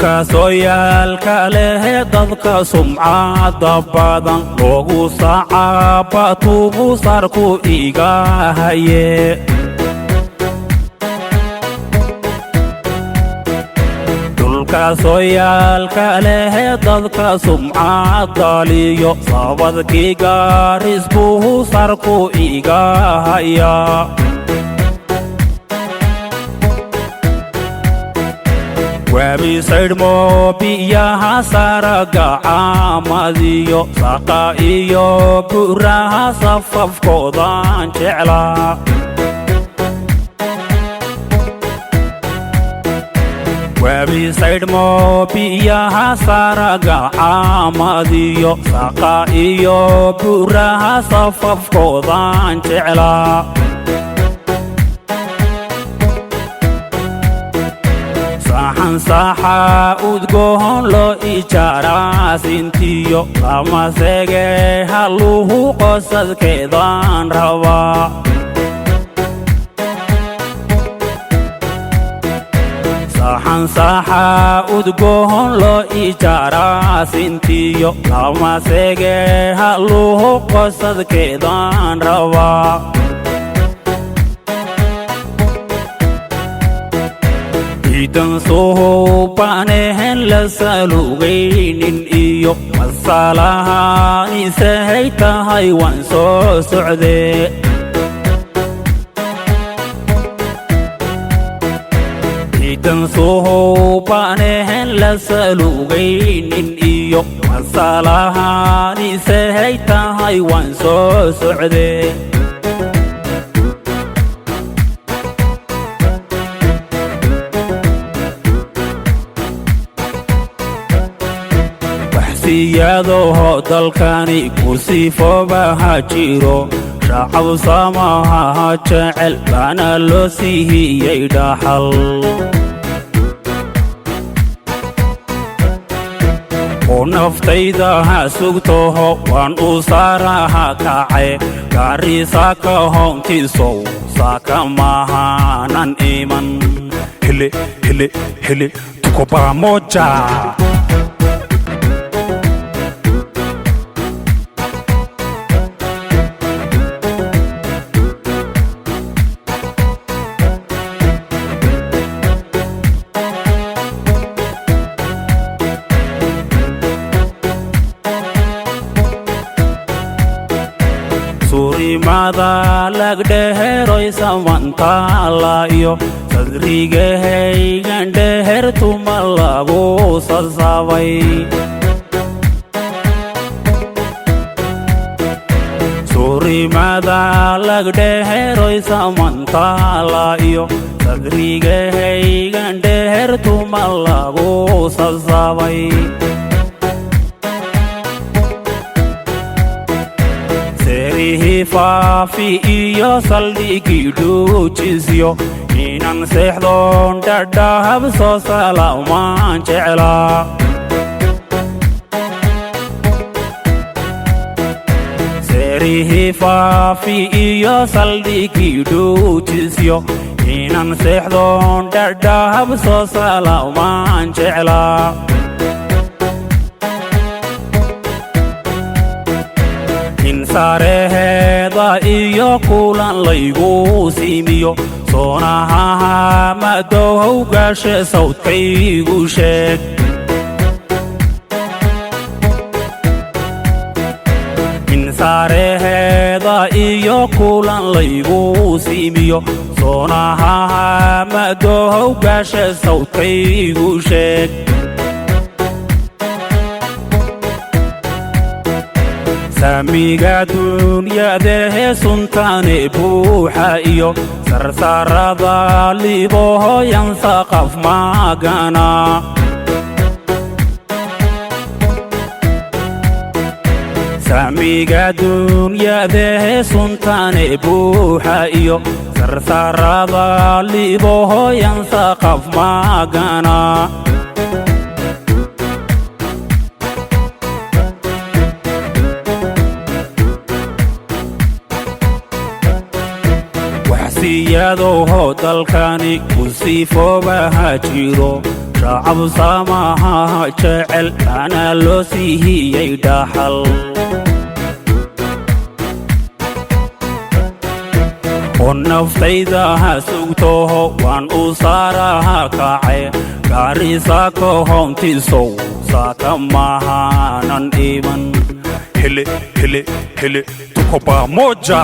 Dhulkaasooyaalka lehe dadka sumcadda badan loogu sacaaba tuubu sarku iga haye. Dhulkaasooyaalka lehe dadka sumcaddaliyo sabadkii gaaris buu sarku iga hayaa. Webisaydhmo biyaha saragacaamadiyo saqa iyo buraha safafkoodan jeclaa. Webisaydhmo biyaha saragacaamadiyo saqa iyo buraha safafkoodan jeclaa. Saxan saxa udgoon loo ijaaraa sintiyo lamasege haluhu qosadkeedaan rabaa. Saxan saxa udgoon loo ijaaraa sintiyo lamasege haluhu qosadkeedaan rabaa. Ciidan suhubaanehen la salugaynin iyo masalahaanisehay tahay waan soo socdee. Ciidan suhubaanehen la salugaynin iyo masalahaanisehay tahay waan soo socdee. Waxsiyaadaho dalkani ku sifoobaha jiro shacab samaha jecel baana loo siihiyey dhaxal. Oo naftayda ha sugtaho waan u saaraha kace gaarisaaka hoontiisow saaka maahanan iman. Hele hele hele, tuko pamoja. Surimada lagdheheroy samantaala iyo sadrigahaygan dhehertuma lagu sasabay. Surimada lagdheheroy samantaala iyo sadrigahaygan dhehertuma lagu sasabay. Seerihii faafi iyo saldhigii dhuujisyo inan seexdoon dhadhahab soo salaamaan jeclaa. Seerihii faafi iyo saldhigii dhuujisyo inan seexdoon dhadhahab soo salaamaan jeclaa. In saareheeda iyo kulan laygu siimiyo soonahaha madow gaashe sawdkaygu sheeg. In saareheeda iyo kulan laygu siimiyo soonahaha madow gaashe sawdkaygu sheeg. Saamiga dunyadahe suntaane buuxa iyo sarsarada libohoyan saqaf maagana. Saamiga dunyadahe suntaane buuxa iyo sarsarada libohoyan saqaf maagana. Waxsi Siyaadowho dalkani ku siifoobaha jiro, shacab samaha jecel anaa loo siihiyey dhaxal. Oo naftaydaha sugtoho waan u saaraha kacay gaarisaako hoontiisow saaka mahaanan iman. Hele, hele, hele, tuko pamoja.